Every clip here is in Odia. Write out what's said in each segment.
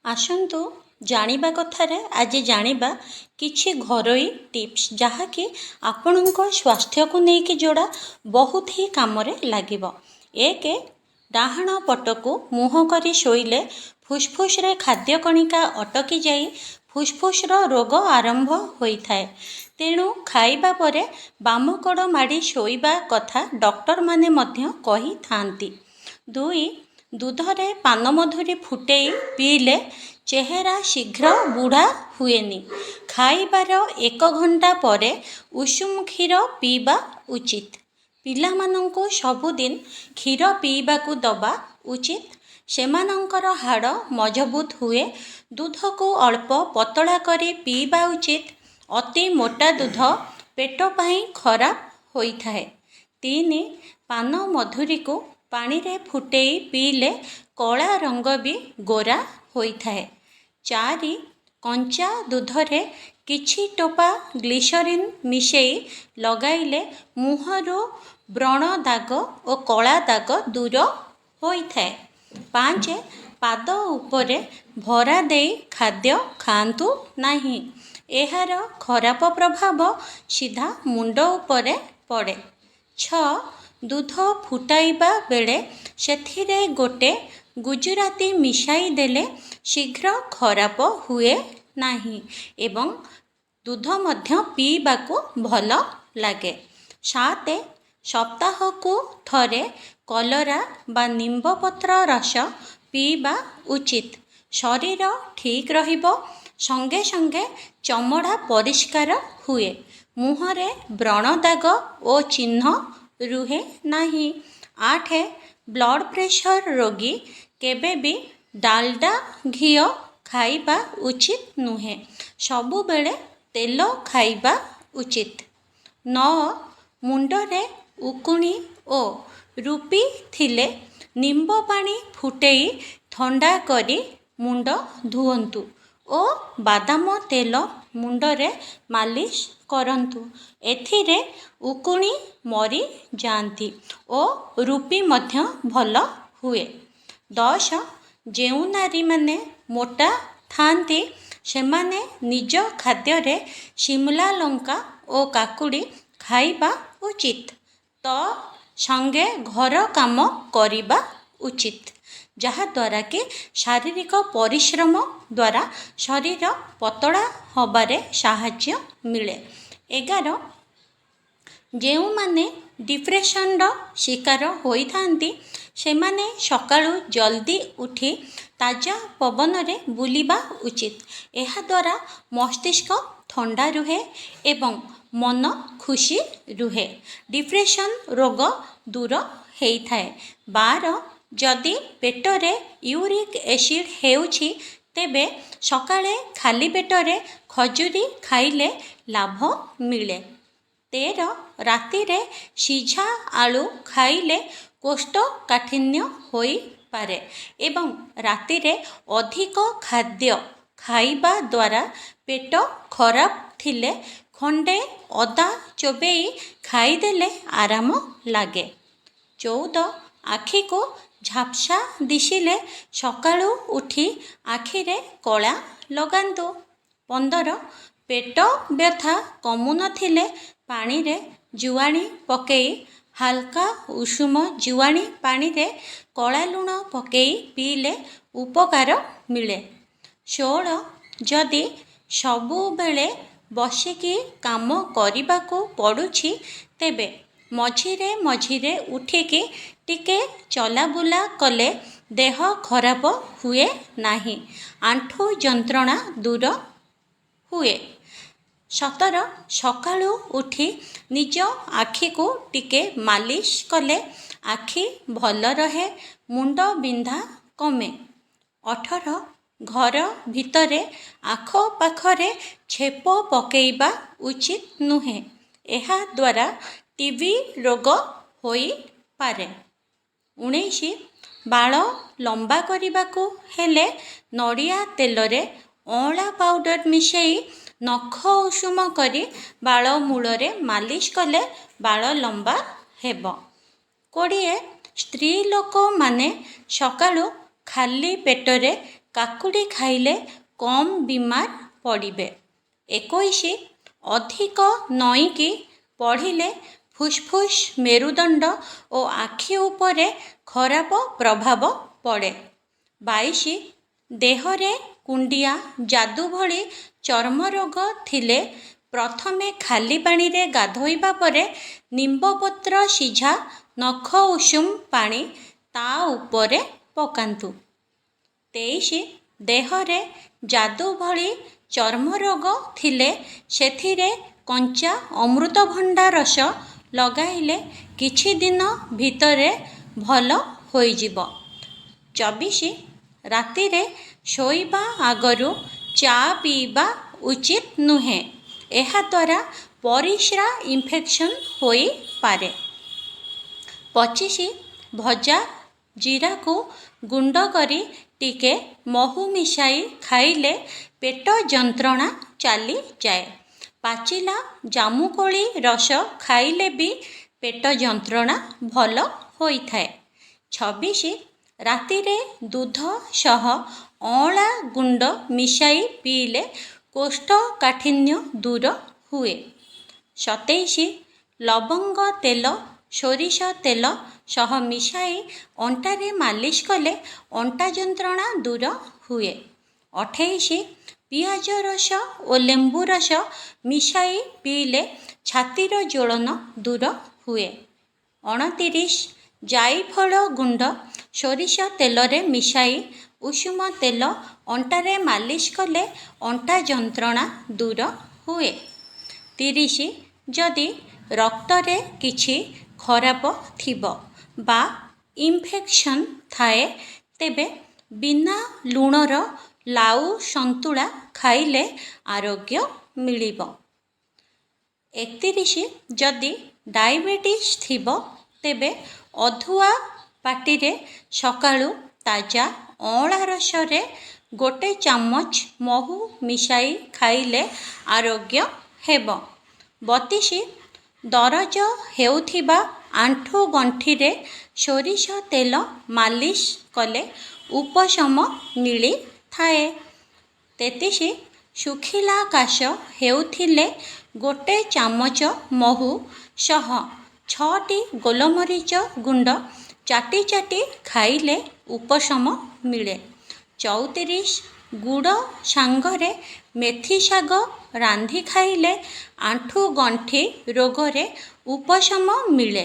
ଆସନ୍ତୁ ଜାଣିବା କଥାରେ ଆଜି ଜାଣିବା କିଛି ଘରୋଇ ଟିପ୍ସ, ଯାହାକି ଆପଣଙ୍କ ସ୍ୱାସ୍ଥ୍ୟକୁ ନେଇକି ଯୋଡ଼ା ବହୁତ ହି କାମରେ ଲାଗିବ। ଏକ, ଡାହାଣ ପଟକୁ ମୁହଁ କରି ଶୋଇଲେ ଫୁସ୍ଫୁସ୍ରେ ଖାଦ୍ୟ କଣିକା ଅଟକି ଯାଇ ଫୁସ୍ଫୁସ୍ର ରୋଗ ଆରମ୍ଭ ହୋଇଥାଏ। ତେଣୁ ଖାଇବା ପରେ ବାମ କଡ଼ ମାଡ଼ି ଶୋଇବା କଥା ଡକ୍ଟରମାନେ ମଧ୍ୟ କହିଥାନ୍ତି। ଦୁଇ, ଦୁଧରେ ପାନମଧୁରୀ ଫୁଟେଇ ପିଇଲେ ଚେହେରା ଶୀଘ୍ର ବୁଢ଼ା ହୁଏନି। ଖାଇବାର 1 ଘଣ୍ଟା ପରେ ଉଷୁମ କ୍ଷୀର ପିଇବା ଉଚିତ। ପିଲାମାନଙ୍କୁ ସବୁଦିନ କ୍ଷୀର ପିଇବାକୁ ଦେବା ଉଚିତ। ସେମାନଙ୍କର ହାଡ଼ ମଜବୁତ ହୁଏ। ଦୁଧକୁ ଅଳ୍ପ ପତଳା କରି ପିଇବା ଉଚିତ। ଅତି ମୋଟା ଦୁଧ ପେଟ ପାଇଁ ଖରାପ ହୋଇଥାଏ। ତିନି, ପାନମଧୁରୀକୁ ପାଣିରେ ଫୁଟେଇ ପିଇଲେ କଳା ରଙ୍ଗ ବି ଗୋରା ହୋଇଥାଏ। ଚାରି, କଞ୍ଚା ଦୁଧରେ କିଛି ଟୋପା ଗ୍ଲିସରିନ୍ ମିଶେଇ ଲଗାଇଲେ ମୁହଁରୁ ବ୍ରଣ ଦାଗ ଓ କଳା ଦାଗ ଦୂର ହୋଇଥାଏ। ପାଞ୍ଚ, ପାଦ ଉପରେ ଭରା ଦେଇ ଖାଦ୍ୟ ଖାଆନ୍ତୁ ନାହିଁ। ଏହାର ଖରାପ ପ୍ରଭାବ ସିଧା ମୁଣ୍ଡ ଉପରେ ପଡ଼େ। ଛଅ, ଦୁଧ ଫୁଟାଇବା ବେଳେ ସେଥିରେ ଗୋଟେ ଗୁଜୁରାତି ମିଶାଇ ଦେଲେ ଶୀଘ୍ର ଖରାପ ହୁଏ ନାହିଁ ଏବଂ ଦୁଧ ମଧ୍ୟ ପିଇବାକୁ ଭଲ ଲାଗେ। ସାତ, ସପ୍ତାହକୁ ଥରେ କଲରା ବା ନିମ୍ବପତ୍ର ରସ ପିଇବା ଉଚିତ। ଶରୀର ଠିକ୍ ରହିବ, ସଙ୍ଗେ ସଙ୍ଗେ ଚମଡ଼ା ପରିଷ୍କାର ହୁଏ, ମୁହଁରେ ବ୍ରଣ ଦାଗ ଓ ଚିହ୍ନ ରୁହେ ନାହିଁ। ଆଠ, ବ୍ଲଡ଼ ପ୍ରେସର ରୋଗୀ କେବେ ବି ଡାଲଡା ଘିଅ ଖାଇବା ଉଚିତ ନୁହେଁ। ସବୁବେଳେ ତେଲ ଖାଇବା ଉଚିତ। ନଅ, ମୁଣ୍ଡରେ ଉକୁଣି ଓ ରୁପି ଥିଲେ ନିମ୍ବ ପାଣି ଫୁଟେଇ ଥଣ୍ଡା କରି ମୁଣ୍ଡ ଧୁଅନ୍ତୁ ଓ ବାଦାମ ତେଲ ମୁଣ୍ଡରେ ମାଲିସ କରନ୍ତୁ। ଏଥିରେ ଉକୁଣି ମରିଯାଆନ୍ତି ଓ ରୁପି ମଧ୍ୟ ଭଲ ହୁଏ। 10, ଯେଉଁ ନାରୀମାନେ ମୋଟା ଥାଆନ୍ତି, ସେମାନେ ନିଜ ଖାଦ୍ୟରେ ଶିମଲା ଲଙ୍କା ଓ କାକୁଡ଼ି ଖାଇବା ଉଚିତ। ତ ସଙ୍ଗେ ଘର କାମ କରିବା ଉଚିତ, ଯାହାଦ୍ୱାରା କି ଶାରୀରିକ ପରିଶ୍ରମ ଦ୍ୱାରା ଶରୀର ପତଳା ହେବାରେ ସାହାଯ୍ୟ ମିଳେ। 11, ଯେଉଁମାନେ ଡିପ୍ରେସନର ଶିକାର ହୋଇଥାନ୍ତି, ସେମାନେ ସକାଳୁ ଜଲ୍ଦି ଉଠି ତାଜା ପବନରେ ବୁଲିବା ଉଚିତ। ଏହାଦ୍ୱାରା ମସ୍ତିଷ୍କ ଥଣ୍ଡା ରୁହେ ଏବଂ ମନ ଖୁସି ରୁହେ, ଡିପ୍ରେସନ ରୋଗ ଦୂର ହେଇଥାଏ। 12, ଯଦି ପେଟରେ ୟୁରିକ୍ ଏସିଡ୍ ହେଉଛି, ତେବେ ସକାଳେ ଖାଲି ପେଟରେ ଖଜୁରୀ ଖାଇଲେ ଲାଭ ମିଳେ। 13, ରାତିରେ ସିଝା ଆଳୁ ଖାଇଲେ କୋଷ୍ଠକାଠିନ୍ୟ ହୋଇପାରେ ଏବଂ ରାତିରେ ଅଧିକ ଖାଦ୍ୟ ଖାଇବା ଦ୍ୱାରା ପେଟ ଖରାପ ଥିଲେ ଖଣ୍ଡେ ଅଦା ଚୋବେଇ ଖାଇଦେଲେ ଆରାମ ଲାଗେ। 14, ଆଖିକୁ ଝାପ୍ସା ଦିଶିଲେ ସକାଳୁ ଉଠି ଆଖିରେ କଳା ଲଗାନ୍ତୁ। 15, ପେଟ ବ୍ୟଥା କମୁନଥିଲେ ପାଣିରେ ଜୁଆଣି ପକେଇ, ହାଲକା ଉଷୁମ ଜୁଆଣି ପାଣିରେ କଳା ଲୁଣ ପକେଇ ପିଇଲେ ଉପକାର ମିଳେ। 16, ଯଦି ସବୁବେଳେ ବସିକି କାମ କରିବାକୁ ପଡ଼ୁଛି, ତେବେ ମଝିରେ ମଝିରେ ଉଠିକି ଟିକେ ଚଲାବୁଲା କଲେ ଦେହ ଖରାପ ହୁଏ ନାହିଁ, ଆଣ୍ଠୁ ଯନ୍ତ୍ରଣା ଦୂର ହୁଏ। 17, ସକାଳୁ ଉଠି ନିଜ ଆଖିକୁ ଟିକେ ମାଲିସ କଲେ ଆଖି ଭଲ ରହେ, ମୁଣ୍ଡ ବିନ୍ଧା କମେ। 18, ଘର ଭିତରେ ଆଖପାଖରେ ଛେପ ପକେଇବା ଉଚିତ ନୁହେଁ। ଏହାଦ୍ୱାରା ଟିବି ରୋଗ ହୋଇପାରେ। 19, ବାଳ ଲମ୍ବା କରିବାକୁ ହେଲେ ନଡ଼ିଆ ତେଲରେ ଅଁଳା ପାଉଡ଼ର ମିଶେଇ ନଖ ଉଷୁମ କରି ବାଳ ମୂଳରେ ମାଲିସ କଲେ ବାଳ ଲମ୍ବା ହେବ। 20, ସ୍ତ୍ରୀ ଲୋକମାନେ ସକାଳୁ ଖାଲି ପେଟରେ କାକୁଡ଼ି ଖାଇଲେ କମ୍ ବିମାର ପଡ଼ିବେ। 21, ଅଧିକ ନଇଁକି ପଢ଼ିଲେ ଫୁସ୍ଫୁସ୍, ମେରୁଦଣ୍ଡ ଓ ଆଖି ଉପରେ ଖରାପ ପ୍ରଭାବ ପଡ଼େ। 22, ଦେହରେ କୁଣ୍ଡିଆ, ଯାଦୁ ଭଳି ଚର୍ମ ରୋଗ ଥିଲେ ପ୍ରଥମେ ଖାଲି ପାଣିରେ ଗାଧୋଇବା ପରେ ନିମ୍ବପତ୍ର ସିଝା ନଖ ଉଷୁମ ପାଣି ତା ଉପରେ ପକାନ୍ତୁ। 23, ଦେହରେ ଯାଦୁ ଭଳି ଚର୍ମ ରୋଗ ଥିଲେ ସେଥିରେ କଞ୍ଚା ଅମୃତଭଣ୍ଡା ରସ ଲଗାଇଲେ କିଛି ଦିନ ଭିତରେ ଭଲ ହୋଇଯିବ। 24, ରାତିରେ ଶୋଇବା ଆଗରୁ ଚା ପିଇବା ଉଚିତ ନୁହେଁ, ଏହାଦ୍ୱାରା ପରିସ୍ରା ଇନଫେକ୍ସନ୍ ହୋଇପାରେ। 25, ଭଜା ଜିରାକୁ ଗୁଣ୍ଡ କରି ଟିକେ ମହୁ ମିଶାଇ ଖାଇଲେ ପେଟ ଯନ୍ତ୍ରଣା ଚାଲିଯାଏ। ପାଚିଲା ଜାମୁକୋଳି ରସ ଖାଇଲେ ବି ପେଟ ଯନ୍ତ୍ରଣା ଭଲ ହୋଇଥାଏ। 26, ରାତିରେ ଦୁଧ ସହ ଅଁଳା ଗୁଣ୍ଡ ମିଶାଇ ପିଇଲେ କୋଷ୍ଠକାଠିନ୍ୟ ଦୂର ହୁଏ। 27, ଲବଙ୍ଗ ତେଲ ସୋରିଷ ତେଲ ସହ ମିଶାଇ ଅଣ୍ଟାରେ ମାଲିସ କଲେ ଅଣ୍ଟା ଯନ୍ତ୍ରଣା ଦୂର ହୁଏ। 28, ପିଆଜ ରସ ଓ ଲେମ୍ବୁ ରସ ମିଶାଇ ପିଇଲେ ଛାତିର ଜ୍ୱଳନ ଦୂର ହୁଏ। 29, ଜାଇଫଳ ଗୁଣ୍ଡ ସୋରିଷ ତେଲରେ ମିଶାଇ ଉଷୁମ ତେଲ ଅଣ୍ଟାରେ ମାଲିସ କଲେ ଅଣ୍ଟା ଯନ୍ତ୍ରଣା ଦୂର ହୁଏ। 30, ଯଦି ରକ୍ତରେ କିଛି ଖରାପ ଥିବ ବା ଇନଫେକ୍ସନ୍ ଥାଏ, ତେବେ ବିନା ଲୁଣର ଲାଉ ସନ୍ତୁଳା ଖାଇଲେ ଆରୋଗ୍ୟ ମିଳିବ। 31, ଯଦି ଡାଇବେଟିସ୍ ଥିବ, ତେବେ ଅଧୁଆ ପାଟିରେ ସକାଳୁ ତାଜା ଅଁଳା ରସରେ ଗୋଟେ ଚାମଚ ମହୁ ମିଶାଇ ଖାଇଲେ ଆରୋଗ୍ୟ ହେବ। 32, ଦରଜ ହେଉଥିବା ଆଣ୍ଠୁ ଗଣ୍ଠିରେ ସୋରିଷ ତେଲ ମାଲିସ କଲେ ଉପଶମ ମିଳିଥାଏ। 33, ଶୁଖିଲା କାଶ ହେଉଥିଲେ ଗୋଟେ ଚାମଚ ମହୁ ସହ 6ଟି ଗୋଲମରିଚ ଗୁଣ୍ଡ ଚାଟି ଚାଟି ଖାଇଲେ ଉପଶମ ମିଳେ। 34, ଗୁଡ଼ ସାଙ୍ଗରେ ମେଥି ଶାଗ ରାନ୍ଧି ଖାଇଲେ ଆଣ୍ଠୁ ଗଣ୍ଠି ରୋଗରେ ଉପଶମ ମିଳେ,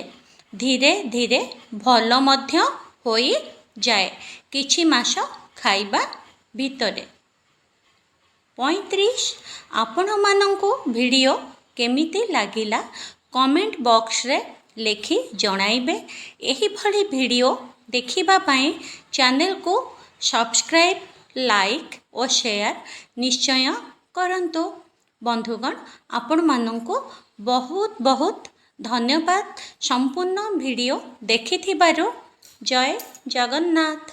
ଧୀରେ ଧୀରେ ଭଲ ମଧ୍ୟ ହୋଇଯାଏ କିଛି ମାସ ଖାଇବା ଭିତରେ। 35, ଆପଣମାନଙ୍କୁ ଭିଡ଼ିଓ କେମିତି ଲାଗିଲା କମେଣ୍ଟ ବକ୍ସରେ ଲେଖି ଜଣାଇବେ। ଏହିଭଳି ଭିଡ଼ିଓ ଦେଖିବା ପାଇଁ ଚ୍ୟାନେଲକୁ ସବସ୍କ୍ରାଇବ୍, ଲାଇକ୍ ଓ ସେୟାର ନିଶ୍ଚୟ କରନ୍ତୁ। ବନ୍ଧୁଗଣ, ଆପଣମାନଙ୍କୁ ବହୁତ ବହୁତ ଧନ୍ୟବାଦ ସମ୍ପୂର୍ଣ୍ଣ ଭିଡ଼ିଓ ଦେଖିଥିବାରୁ। ଜୟ ଜଗନ୍ନାଥ।